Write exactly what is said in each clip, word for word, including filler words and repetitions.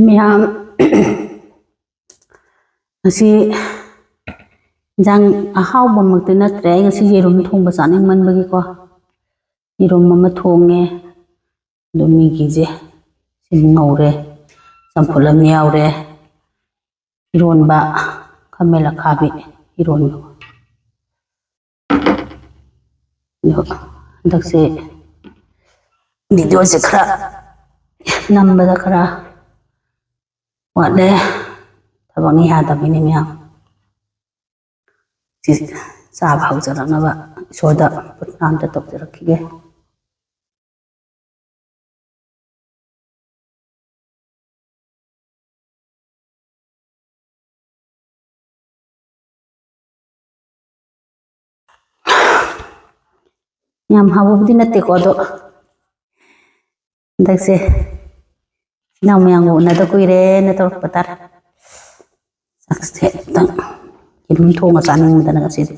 ꯃꯌꯥꯝ, ꯉꯁꯤ ꯏꯟꯖꯥꯡ ꯑꯍꯥꯎꯕꯃꯛꯇꯤ ꯅꯠꯇ꯭ꯔꯦ꯫ ꯑꯩ ꯉꯁꯤ ꯌꯦꯔꯨꯝ ꯊꯣꯡꯕ ꯆꯥꯅꯤꯡꯃꯟꯕꯒꯤꯀꯣ, ꯌꯦꯔꯨꯝ ꯑꯃ ꯊꯣꯡꯉꯦ꯫ ꯑꯗꯨ ꯃꯤꯒꯤꯁꯦ ꯁꯤ ꯉꯧꯔꯦ, ꯆꯝꯐꯨꯠ ꯑꯃ ꯌꯥꯎꯔꯦ, ꯏꯔꯣꯟꯕ, ꯈꯥꯃꯦꯟ ꯑꯈꯥꯕꯤ ꯏꯔꯣꯟꯕ꯫ ꯑꯗꯣ ꯍꯟꯗꯛꯁꯦ ꯚꯤꯗꯤꯑꯣꯁꯦ ꯈꯔ ꯅꯝꯕꯗ ꯈꯔ ꯋꯥꯠꯂꯦ, ꯊꯕꯛꯅ ꯌꯥꯗꯕꯅꯤ ꯃꯌꯥꯝ꯫ ꯁꯤ ꯆꯥꯕ ꯍꯧꯖꯔꯛꯅꯕ ꯏꯁꯣꯔꯗ ꯄ꯭ꯔꯊꯅꯥ ꯑꯝꯇ ꯇꯧꯖꯔꯛꯈꯤꯒꯦ꯫ ꯌꯥꯝ ꯍꯥꯎꯕꯕꯨꯗꯤ ꯅꯠꯇꯦꯀꯣ, ꯑꯗꯣ ꯍꯟꯗꯛꯁꯦ ꯏꯅꯥꯎ ꯃꯌꯥꯝꯒ ꯎꯅꯗ ꯀꯨꯏꯔꯦꯅ ꯇꯧꯔꯛꯄ ꯇꯥꯔꯦ꯫ ꯆꯥꯛꯁꯦ ꯑꯝꯇꯪ ꯌꯦꯔꯨꯝ ꯊꯣꯡꯉ ꯆꯥꯅꯤꯡꯕꯗꯅ ꯉꯁꯤꯗꯤ꯫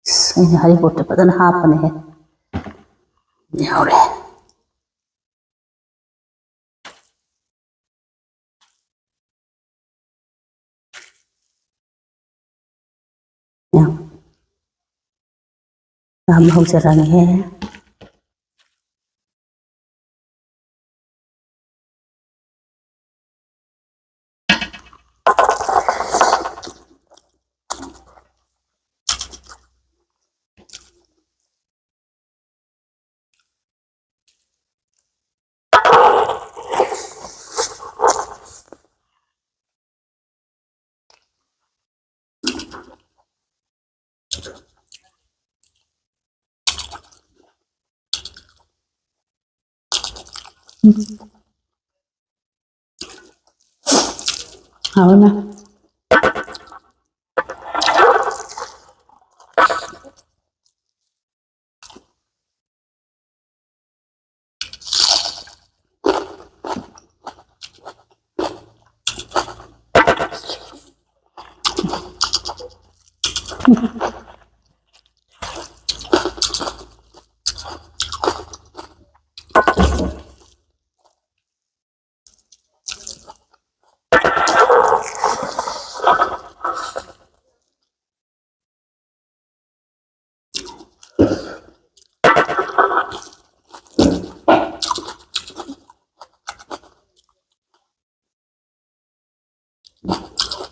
ꯑꯁ, ꯑꯩꯅ ꯍꯔꯤꯕꯣꯞꯇ ꯐꯖꯅ ꯍꯥꯞꯄꯅꯦꯍꯦ꯫ ꯌꯥꯎꯔꯦ꯫ ꯌꯥꯝ ꯌꯥꯝ ꯍꯧꯖꯔꯒꯦ꯫ ꯍꯥꯎꯋꯦ ꯃꯥ꯫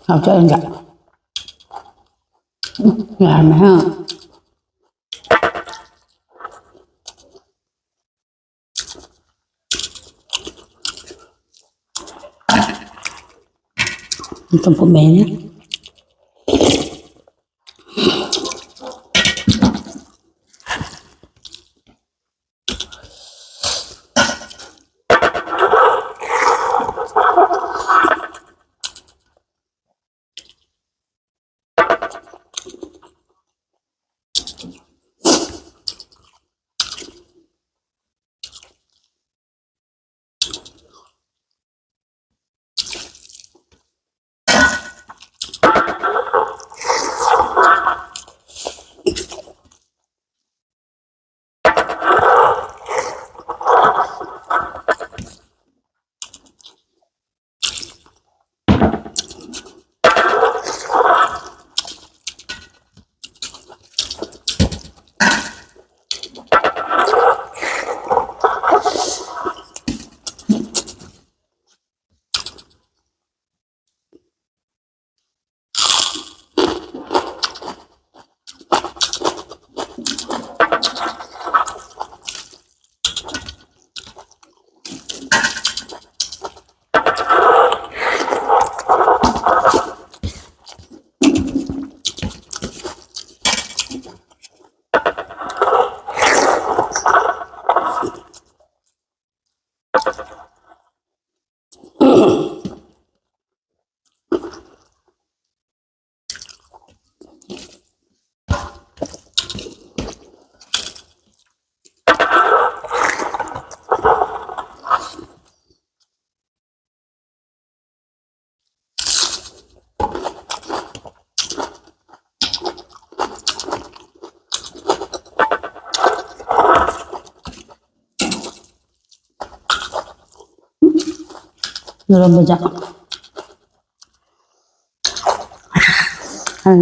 ꯍꯥꯎꯇꯦ ꯑꯝꯇ꯫ ꯎꯝ, ꯌꯥꯔꯝꯃꯦ, ꯍꯥ? ꯆꯝꯐꯨꯠ ꯃꯍꯤꯅꯦ꯫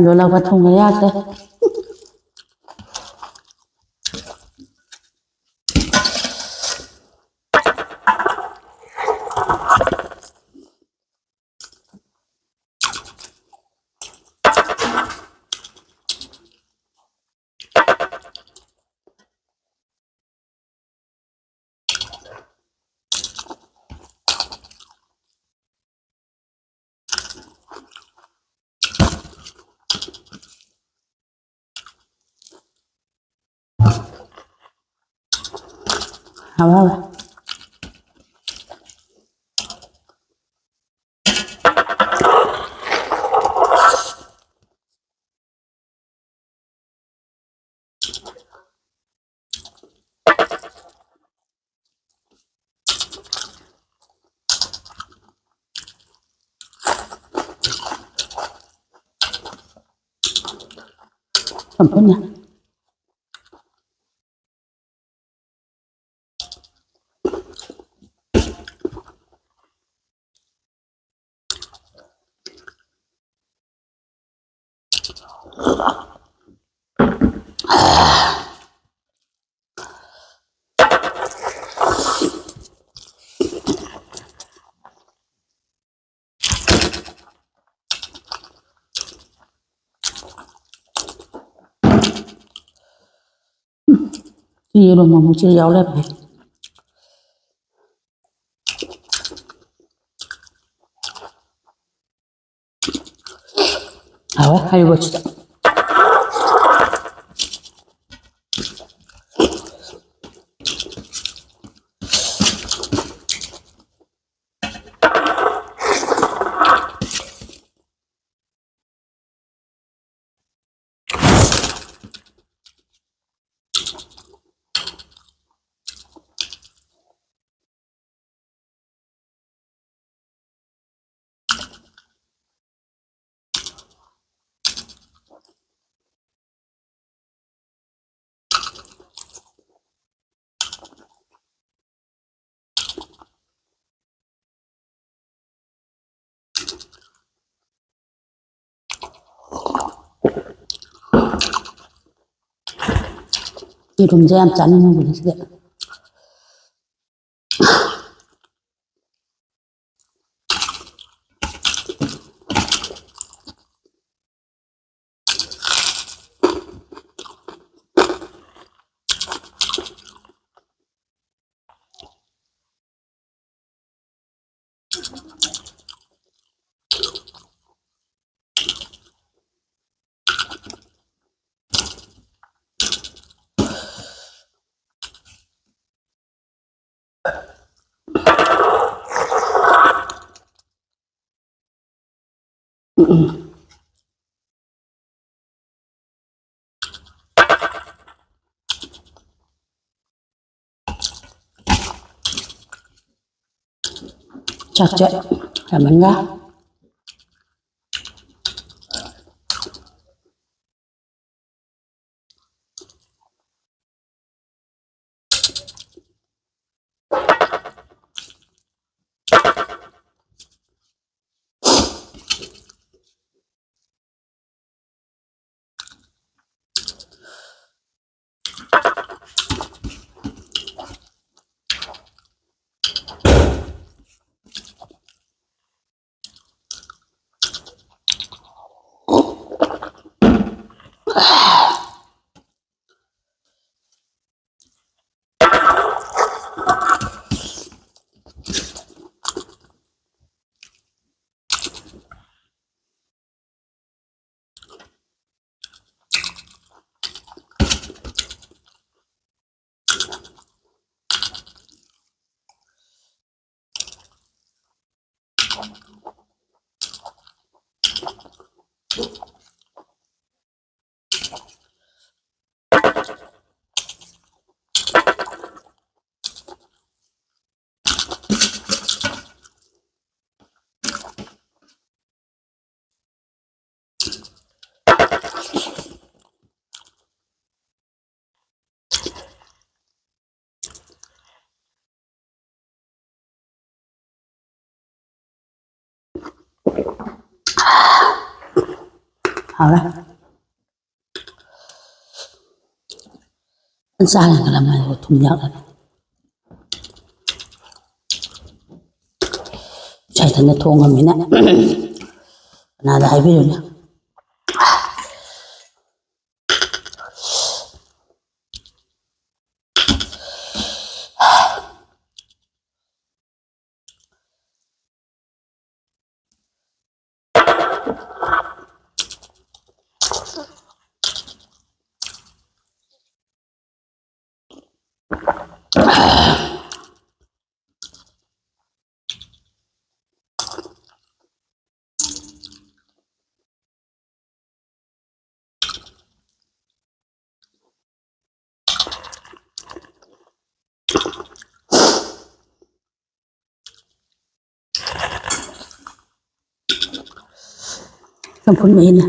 ꯂꯣꯜꯂꯛꯄ ꯊꯨꯝꯒ ꯌꯥꯛꯇꯦ꯫ ꯍꯥꯎꯔꯦ, ꯍꯥꯎꯔꯦ꯫ ꯆꯝꯐꯨꯠꯅꯦ꯫ ꯌꯦꯔꯨꯝ ꯑꯃꯨꯛꯁꯨ ꯌꯥꯎ ꯂꯩꯔꯝꯃꯦ꯫ ꯍꯥꯎꯋꯦ, ꯍꯩꯔꯤꯕꯣꯠꯁꯤꯗ꯫ ꯌꯦꯔꯨꯝꯁꯦ ꯌꯥꯝ ꯆꯥꯅꯤꯡꯉꯨꯕꯅꯦ ꯁꯤꯗ꯫ ꯆꯥꯛꯁꯦ ꯌꯥꯝꯃꯟꯒ꯫ ꯍꯥꯎꯔꯦ꯫ ꯆꯥꯔꯒ ꯂꯝꯃꯥꯏꯗꯣ ꯊꯨꯝ ꯌꯥꯛꯑꯦꯕ꯫ ꯏꯁꯥ ꯏꯊꯟꯇ ꯊꯣꯡꯉꯝꯃꯤꯅ ꯀꯅꯥꯗ ꯍꯥꯏꯕꯤꯔꯨꯅꯤ? ꯆꯝꯐꯨꯠ ꯃꯍꯤꯅ꯫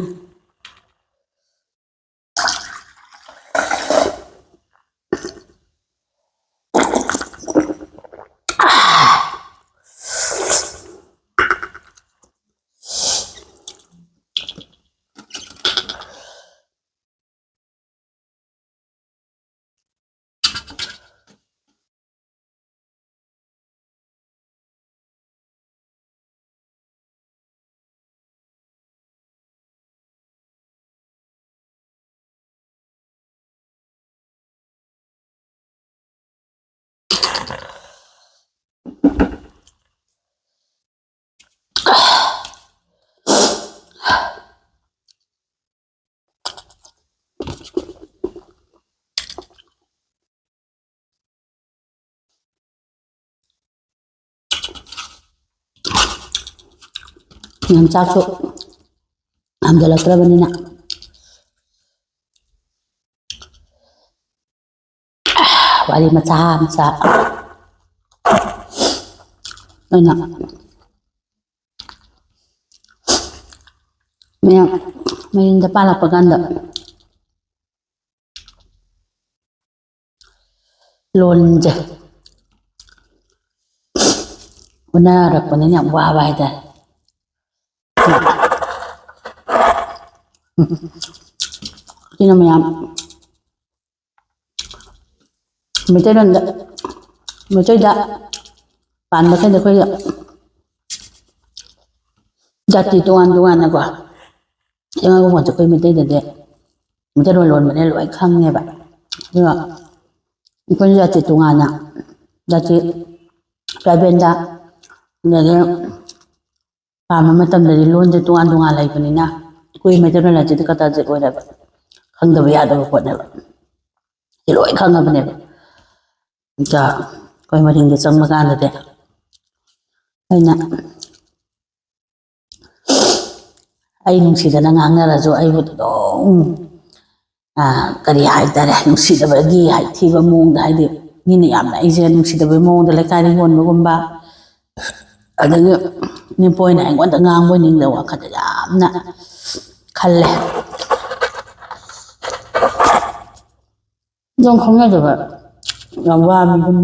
ꯌꯥꯝ ꯆꯥꯛꯁꯨ ꯌꯥꯝꯖꯜꯂꯛꯇ꯭ꯔꯕꯅꯤꯅ꯫ ꯋꯥꯔꯤ ꯃꯆꯥ ꯃꯆꯥ ꯑꯣꯏꯅ ꯃꯌꯥꯝ ꯃꯌꯨꯝꯗ ꯄꯥꯜꯂꯛꯄ ꯀꯥꯟꯗ ꯂꯣꯟꯁꯦ ꯎꯅꯔꯛꯄꯅꯤꯅ ꯌꯥꯝ ꯋꯥꯕ ꯍꯥꯏꯇꯥꯔꯦ꯫ ꯁꯤꯅ ꯃꯌꯥꯝ ꯃꯩꯇꯩꯂꯣꯟꯗ, ꯃꯩꯇꯩꯗ ꯄꯥꯟꯕꯈꯩꯗ ꯑꯩꯈꯣꯏꯒꯤ ꯖꯥꯇꯤ ꯇꯣꯉꯥꯟ ꯇꯣꯉꯥꯟꯅꯀꯣ, ꯆꯦꯡꯉꯥꯒꯨꯝꯕꯁꯦ ꯑꯩꯈꯣꯏ ꯃꯩꯇꯩꯗꯗꯤ ꯃꯩꯇꯩꯂꯣꯟ ꯂꯣꯟꯕꯅꯦ ꯂꯣꯏ ꯈꯪꯉꯦꯕ꯫ ꯑꯗꯨꯒ ꯑꯩꯈꯣꯏ ꯖꯥꯇꯤ ꯇꯣꯉꯥꯟꯅ, ꯖꯥꯇꯤ ꯇ꯭ꯔꯥꯏꯕꯦꯜꯗ, ꯑꯗꯒꯤ ꯄꯥꯟꯕ ꯃꯇꯝꯗꯗꯤ ꯂꯣꯟꯁꯦ ꯇꯣꯉꯥꯟ ꯇꯣꯉꯥꯟ ꯂꯩꯕꯅꯤꯅ ꯑꯩꯈꯣꯏ ꯃꯩꯇꯩꯂꯣꯟ ꯍꯥꯏꯁꯤꯗꯤ ꯀꯇꯥꯖꯤꯠ ꯑꯣꯏꯔꯦꯕ, ꯈꯪꯗꯕ ꯌꯥꯗꯕ ꯄꯣꯠꯅꯦꯕ꯫ ꯁꯤ ꯂꯣꯏ ꯈꯪꯉꯕꯅꯦꯕ꯫ ꯑꯗ ꯑꯩꯈꯣꯏ ꯃꯔꯤꯡꯗ ꯆꯪꯕ ꯀꯥꯟꯗꯗꯤ ꯑꯩꯅ, ꯑꯩ ꯅꯨꯡꯁꯤꯗꯅ ꯉꯥꯡꯅꯔꯁꯨ ꯑꯩꯕꯨ ꯑꯗꯨꯝ, ꯑꯥ, ꯀꯔꯤ ꯍꯥꯏꯇꯥꯔꯦ, ꯅꯨꯡꯁꯤꯗꯕꯒꯤ ꯍꯥꯏꯊꯤꯕ ꯃꯑꯣꯡꯗ, ꯍꯥꯏꯗꯤ ꯃꯤꯅ ꯌꯥꯝꯅ ꯑꯩꯁꯦ ꯅꯨꯡꯁꯤꯗꯕꯒꯤ ꯃꯑꯣꯡꯗ ꯂꯩꯀꯥꯏꯗ ꯌꯣꯟꯕꯒꯨꯝꯕ, ꯑꯗꯒꯤ ꯃꯤꯄꯣꯏꯅ ꯑꯩꯉꯣꯟꯗ ꯉꯥꯡꯕ ꯅꯤꯡꯗꯕ ꯋꯥꯈꯜꯗ ꯌꯥꯝꯅ ꯈꯜꯂꯦ꯫ ꯑꯗꯨꯝ ꯈꯪꯅꯗꯕ ꯌꯥꯝ ꯋꯥꯕ ꯌꯨꯝ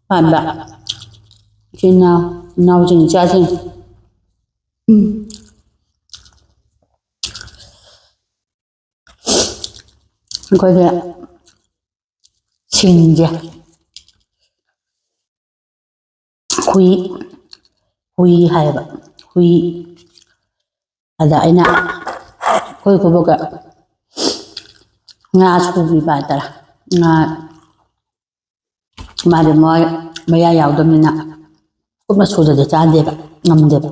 ꯄꯥꯟꯕ ꯏꯆꯤꯟ ꯏꯅꯥꯎ, ꯏꯅꯥꯎꯁꯤꯡ, ꯏꯆꯥꯁꯤꯡ꯫ ꯎꯝ꯫ ꯑꯩꯈꯣꯏꯒꯤ ꯁꯤꯡꯁꯦ, ꯍꯨꯏ, ꯍꯨꯏ ꯍꯥꯏꯌꯦꯕ, ꯍꯨꯏ꯫ ꯑꯗ ꯑꯩꯅ ꯑꯩꯈꯣꯏ ꯈꯨꯕꯣꯛꯀ ꯉꯥ ꯁꯨꯕꯤꯕ ꯍꯥꯏꯇꯥꯔꯦ꯫ ꯉꯥ, ꯃꯥꯗꯤ ꯃꯣꯏ ꯃꯌꯥ ꯌꯥꯎꯗꯕꯅꯤꯅ ꯀꯨꯞꯅ ꯁꯨꯗ꯭ꯔꯗꯤ ꯆꯥꯗꯦꯕ, ꯉꯝꯗꯦꯕ꯫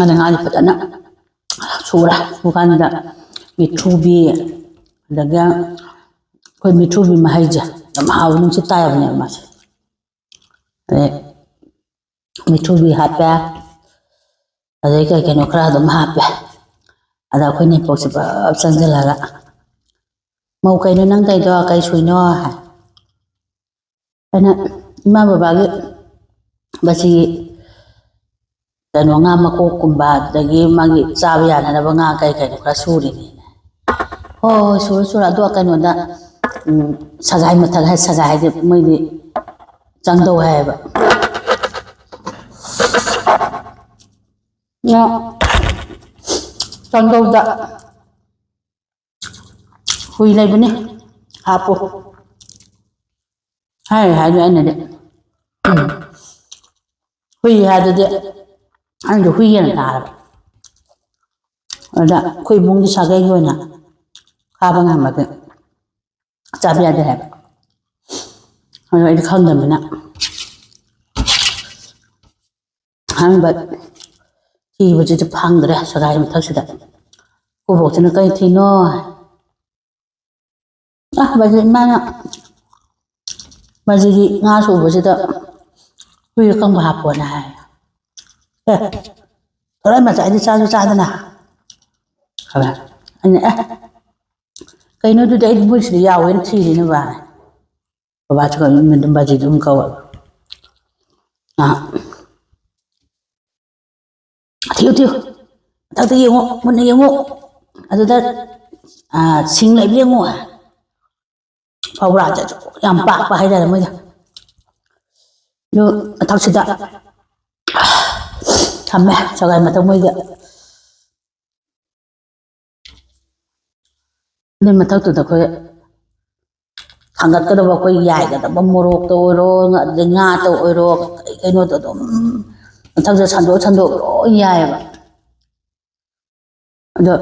ꯑꯗ ꯉꯥꯗꯤ ꯐꯖꯅ ꯁꯨꯔꯦ꯫ ꯁꯨꯀꯥꯟꯗ ꯃꯤꯊ꯭ꯔꯨꯕꯤ, ꯑꯗꯒꯤ ꯑꯩꯈꯣꯏ ꯃꯤꯊ꯭ꯔꯨꯕꯤ ꯃꯍꯩꯁꯦ ꯌꯥꯝ ꯍꯥꯎꯕ, ꯅꯨꯡꯁꯤꯠ ꯇꯥꯏ ꯍꯥꯏꯕꯅꯦꯕ ꯃꯥꯁꯦ꯫ ꯑꯗꯩ ꯃꯤꯊ꯭ꯔꯨꯕꯤ ꯍꯥꯞꯄꯦ, ꯑꯗꯩ ꯀꯩ ꯀꯩꯅꯣ ꯈꯔ ꯑꯗꯨꯝ ꯍꯥꯞꯄꯦ꯫ ꯑꯗ ꯑꯩꯈꯣꯏ ꯅꯦꯝꯄꯣꯛꯁꯦ ꯄꯨꯂꯞ ꯆꯪꯁꯤꯜꯂꯒ, "ꯃꯧ, ꯀꯩꯅꯣ ꯅꯪ ꯇꯧꯔꯤꯗꯣ? ꯀꯩ ꯁꯨꯏꯅꯣ?" ꯍꯥꯏ꯫ ꯑꯩꯅ, "ꯏꯃꯥ ꯕꯕꯥꯒꯤ ꯃꯁꯤ ꯀꯩꯅꯣ, ꯉꯥ ꯃꯀꯣꯛꯀꯨꯝꯕ, ꯑꯗꯒꯤ ꯃꯥꯒꯤ ꯆꯥꯕ ꯌꯥꯅꯅꯕ ꯉꯥ ꯀꯩ ꯀꯩꯅꯣ ꯈꯔ ꯁꯨꯔꯤꯅꯦ꯫" "ꯍꯣꯏ, ꯍꯣꯏ, ꯁꯨꯔꯣ, ꯁꯨꯔꯣ꯫ ꯑꯗꯣ ꯀꯩꯅꯣꯗ, ꯎꯝ, ꯁꯒꯥꯏ ꯃꯊꯛ ꯍꯥꯏ, ꯁꯒꯥꯏ ꯍꯥꯏꯗꯤ ꯃꯣꯏꯗꯤ ꯆꯪꯗꯧ ꯍꯥꯏꯌꯦꯕ꯫ ꯉꯥ ꯆꯪꯗꯧꯗ ꯍꯨꯏ ꯂꯩꯕꯅꯦ, ꯍꯥꯞꯄꯣ꯫" ꯍꯥꯏꯔꯦ ꯍꯥꯏꯗꯤ ꯑꯩꯅꯗꯤ, ꯎꯝ, ꯍꯨꯏ ꯍꯥꯏꯗꯨꯗꯤ ꯑꯩꯅꯗꯤ ꯍꯨꯏ ꯑꯣꯏꯅ ꯇꯥꯔꯕ꯫ ꯑꯗ ꯑꯩꯈꯣꯏ ꯏꯃꯨꯡꯒꯤ ꯁꯥꯒꯩꯒꯤ ꯑꯣꯏꯅ ꯈꯥꯕ ꯉꯝꯃꯗꯤ ꯆꯥꯕ ꯌꯥꯗꯦ ꯍꯥꯏꯕ꯫ ꯑꯗꯣ ꯑꯩꯗꯤ ꯈꯪꯗꯕꯅꯤꯅ ꯑꯍꯥꯟꯕ ꯊꯤꯕꯁꯤꯗꯤ ꯐꯪꯗ꯭ꯔꯦ ꯁꯒꯥꯏ ꯃꯊꯛꯁꯤꯗ꯫ ꯈꯨꯕꯣꯛꯁꯤꯅ "ꯀꯩ ꯊꯤꯅꯣ?" ꯑ, ꯕꯖꯦ-, ꯏꯃꯥꯅ ꯃꯁꯤꯒꯤ ꯉꯥ ꯁꯨꯕꯁꯤꯗ ꯍꯨꯏ ꯑꯀꯪꯕ ꯍꯥꯞꯄꯣꯅ ꯍꯥꯏ꯫ "ꯑꯦ, ꯊꯣꯔꯛ ꯃꯆꯥ ꯑꯩꯗꯤ ꯆꯥꯁꯨ ꯆꯥꯗꯅ꯫" ꯍꯥꯏꯕ꯫ ꯑꯩꯅ, "ꯑꯦ, ꯀꯩꯅꯣꯗꯨꯗꯤ ꯑꯩꯗꯤ ꯃꯣꯏꯁꯤꯗ ꯌꯥꯎꯋꯦꯅ ꯊꯤꯔꯤꯅꯦ ꯕꯥ꯫" ꯕꯕꯥꯁꯨ ꯑꯗꯨꯝ ꯕꯥꯖꯤꯗꯨ ꯑꯗꯨꯝ ꯀꯧꯋꯦ꯫ ꯑ, "ꯊꯤꯌꯨ, ꯊꯤꯌꯨ꯫ ꯃꯊꯛꯇ ꯌꯦꯡꯉꯨ, ꯃꯨꯟꯅ ꯌꯦꯡꯉꯨ꯫ ꯑꯗꯨꯗ, ꯑ, ꯁꯤꯡ ꯂꯩꯕ꯭ꯔꯥ ꯌꯦꯡꯉꯨ꯫" ꯐꯧꯔꯥꯁꯦ ꯌꯥꯝ ꯄꯥꯛꯄ ꯍꯥꯏꯇꯥꯔꯦ ꯃꯣꯏꯗ꯫ ꯑꯗꯨ ꯃꯊꯛꯁꯤꯗ ꯊꯝꯃꯦ, ꯁꯒꯥꯏ ꯃꯊꯛ ꯃꯣꯏꯗ꯫ ꯑꯗꯨꯏ ꯃꯊꯛꯇꯨꯗ ꯑꯩꯈꯣꯏ ꯊꯥꯡꯒꯠꯀꯗꯕ, ꯑꯩꯈꯣꯏ ꯌꯥꯏꯒꯗꯕ ꯃꯣꯔꯣꯛꯇ ꯑꯣꯏꯔꯣ, ꯑꯗꯩ ꯉꯥꯗ ꯑꯣꯏꯔꯣ, ꯀꯩ ꯀꯩꯅꯣꯗꯣ ꯑꯗꯨꯝ ꯃꯊꯛꯇ ꯁꯟꯗꯣꯛ ꯁꯟꯗꯣꯛ ꯂꯣꯏ ꯌꯥꯏꯑꯕ꯫ ꯑꯗꯣ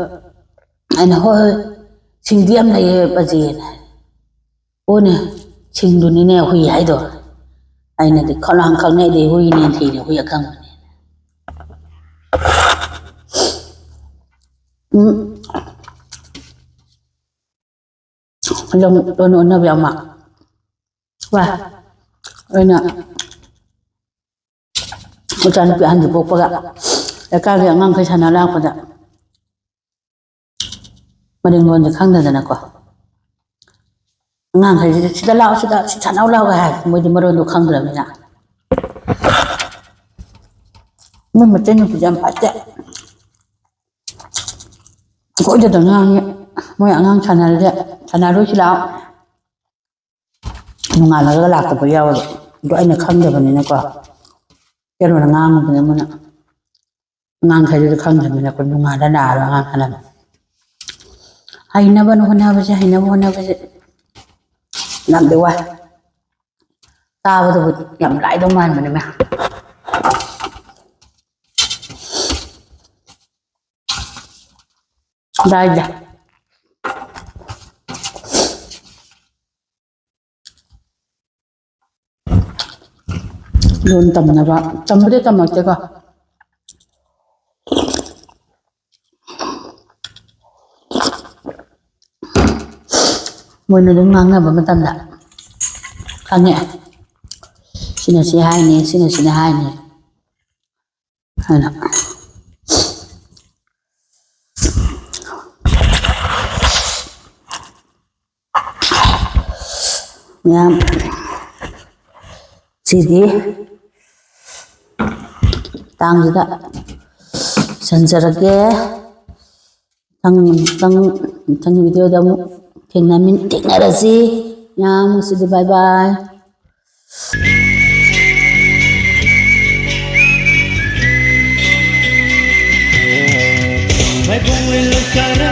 ꯑꯩꯅ, "ꯍꯣꯏ, ꯍꯣꯏ, ꯁꯤꯡꯗꯤ ꯌꯥꯝ ꯂꯩꯌꯦ ꯕꯖꯦꯅ" ꯍꯥꯏ꯫ "ꯑꯣꯅꯦ, ꯁꯤꯡꯗꯨꯅꯤꯅꯦ ꯍꯨꯏ ꯍꯥꯏꯗꯣ꯫" ꯑꯩꯅꯗꯤ ꯈꯪꯂꯥꯡ ꯈꯪꯅꯩꯗꯤ ꯍꯨꯏꯅꯦꯅ ꯊꯤꯅꯦ, ꯍꯨꯏ ꯑꯀꯪꯕꯅꯦ꯫ ꯎꯝ꯫ ꯑꯗꯨꯝ ꯂꯣꯟ ꯑꯣꯟꯅꯕ ꯌꯥꯝ ꯃꯥ-, ꯋꯥ꯫ ꯑꯩꯅ ꯃꯆꯥꯅꯨꯄꯤ ꯑꯍꯟꯁꯦ ꯄꯣꯛꯄꯒ ꯂꯩꯀꯥꯏꯒꯤ ꯑꯉꯥꯡꯈꯩ ꯁꯥꯟꯅ ꯂꯥꯛꯄꯗ ꯃꯔꯤꯡ ꯂꯣꯟꯁꯦ ꯈꯪꯗꯗꯅꯀꯣ, ꯑꯉꯥꯡꯈꯩꯁꯤꯗ "ꯁꯤꯗ ꯂꯥꯛꯑꯣ, ꯁꯤꯗ, ꯁꯤ ꯁꯥꯟꯅꯧ ꯂꯥꯛꯑꯣꯒ" ꯍꯥꯏ, ꯃꯣꯏꯗꯤ ꯃꯔꯣꯟꯗꯣ ꯈꯪꯗ꯭ꯔꯕꯅꯤꯅ꯫ ꯃꯣꯏ ꯃꯆꯟꯅꯨꯄꯤꯁꯦ ꯌꯥꯝ ꯐꯠꯇꯦ꯫ ꯑꯩꯈꯣꯏꯗꯗ ꯉꯥꯡꯉꯦ, "ꯃꯣꯏ ꯑꯉꯥꯡ ꯁꯥꯟꯅꯔꯗꯤ ꯁꯥꯟꯅꯔꯣꯏꯁꯤ ꯂꯥꯛꯑꯣ"꯫ ꯅꯣꯡꯉꯥꯜꯂꯒ ꯂꯥꯛꯇꯕ ꯌꯥꯎꯋꯦꯕ꯫ ꯑꯗꯣ ꯑꯩꯅ ꯈꯪꯗꯕꯅꯤꯅꯀꯣ, ꯀꯩꯅꯣꯅ ꯉꯥꯡꯉꯨꯕꯅꯦ ꯃꯣꯏꯅ꯫ ꯑꯉꯥꯡꯈꯩꯗꯨꯗꯤ ꯈꯪꯗꯕꯅꯤꯅ ꯑꯩꯈꯣꯏ ꯅꯣꯡꯉꯥꯜꯂ ꯂꯥꯛꯑꯒ ꯑꯉꯥꯡ ꯈꯟꯅꯕ꯫ ꯍꯩꯅꯕꯅ ꯍꯣꯠꯅꯕꯁꯦ, ꯍꯩꯅꯕ ꯍꯣꯠꯅꯕꯁꯦ ꯌꯥꯝꯗꯤ ꯋꯥꯏ꯫ ꯆꯥꯕꯗꯕꯨ ꯌꯥꯝ ꯂꯥꯏꯗꯧ ꯃꯥꯟꯕꯅꯦ ꯃꯌꯥꯝ꯫ ꯂꯥꯏꯗ꯫ ꯂꯣꯟ ꯇꯝꯅꯕ ꯇꯝꯕꯗꯤ ꯇꯝꯃꯛꯇꯦꯀꯣ꯫ ꯃꯣꯏꯅ ꯑꯗꯨꯝ ꯉꯥꯡꯅꯕ ꯃꯇꯝꯗ ꯈꯪꯉꯦ, ꯁꯤꯅ ꯁꯤ ꯍꯥꯏꯅꯤ, ꯁꯤꯅ ꯁꯤꯅ ꯍꯥꯏꯅꯤ ꯍꯥꯏꯅ꯫ ꯃꯌꯥꯝ, ꯁꯤꯗꯤ ꯇꯥꯡꯁꯤꯗ ꯁꯟꯖꯔꯒꯦ꯫ ꯃꯊꯪ, ꯃꯊꯪ, ꯃꯊꯪꯒꯤ ꯚꯤꯗꯤꯑꯣꯗ ꯑꯃꯨꯛ ꯊꯦꯡꯅꯃꯤꯟ-, ꯊꯦꯡꯅꯔꯁꯤ꯫ ꯃꯌꯥꯝ, ꯉꯁꯤꯗꯤ bye bye꯫ ꯃꯥꯏꯕꯝ ꯂꯩꯀꯥꯏꯗ